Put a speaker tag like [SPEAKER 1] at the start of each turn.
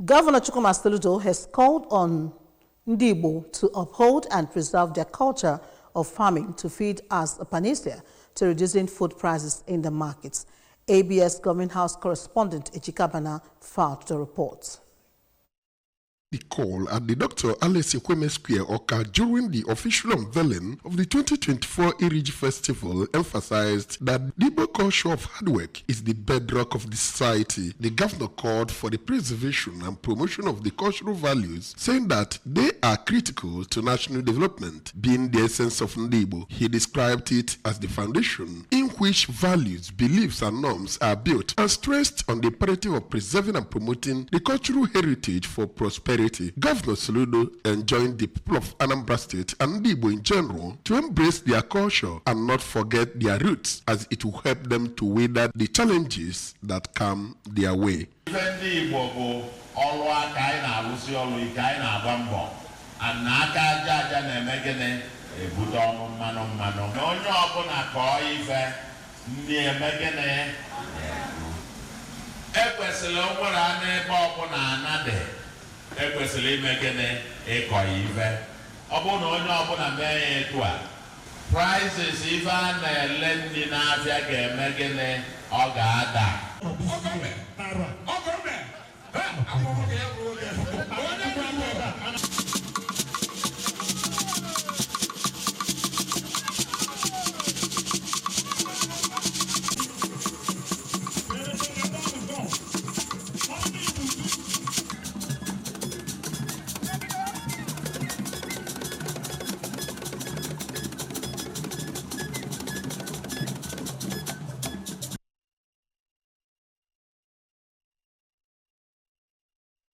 [SPEAKER 1] Governor Chukwuma Soludo has called on Ndigbo to uphold and preserve their culture of farming to feed as a panacea to reducing food prices in the markets. ABS Government House correspondent Ejike Abana filed the report.
[SPEAKER 2] The call at the Dr. Alex Ekwueme Square, Awka, during the official unveiling of the 2024 Iriji Festival emphasized that the Igbo culture of hard work is the bedrock of the society. The governor called for the preservation and promotion of the cultural values, saying that they are critical to national development, being the essence of Ndigbo. He described it as the foundation in which values, beliefs, and norms are built, and stressed on the imperative of preserving and promoting the cultural heritage for prosperity. Governor Soludo enjoined the people of Anambra State and Igbo in general to embrace their culture and not forget their roots, as it will help them to weather the challenges that come their way.
[SPEAKER 3] Ife ndị Igbo bụ ọrụ aka. Anyị na-arụsi ọrụ ike, anyị na-agba mbọ na aka aja aja na-eme gịnị? Ebute ọnụ mmanụ mmanụ. Na onye ọbụla kọọ ife ndị eme gịnị ekwesịrị onwere anụ ebe ọbụla ana dị ekwesịrị ime gịnị? Ịkọ ya ife. Ọ bụrụ na onye ọbụla mee ya etu a, prices ife a na-ele nri n'afịa ga-eme gịnị? Ọ ga-ada.
[SPEAKER 4] Ọgọmẹ.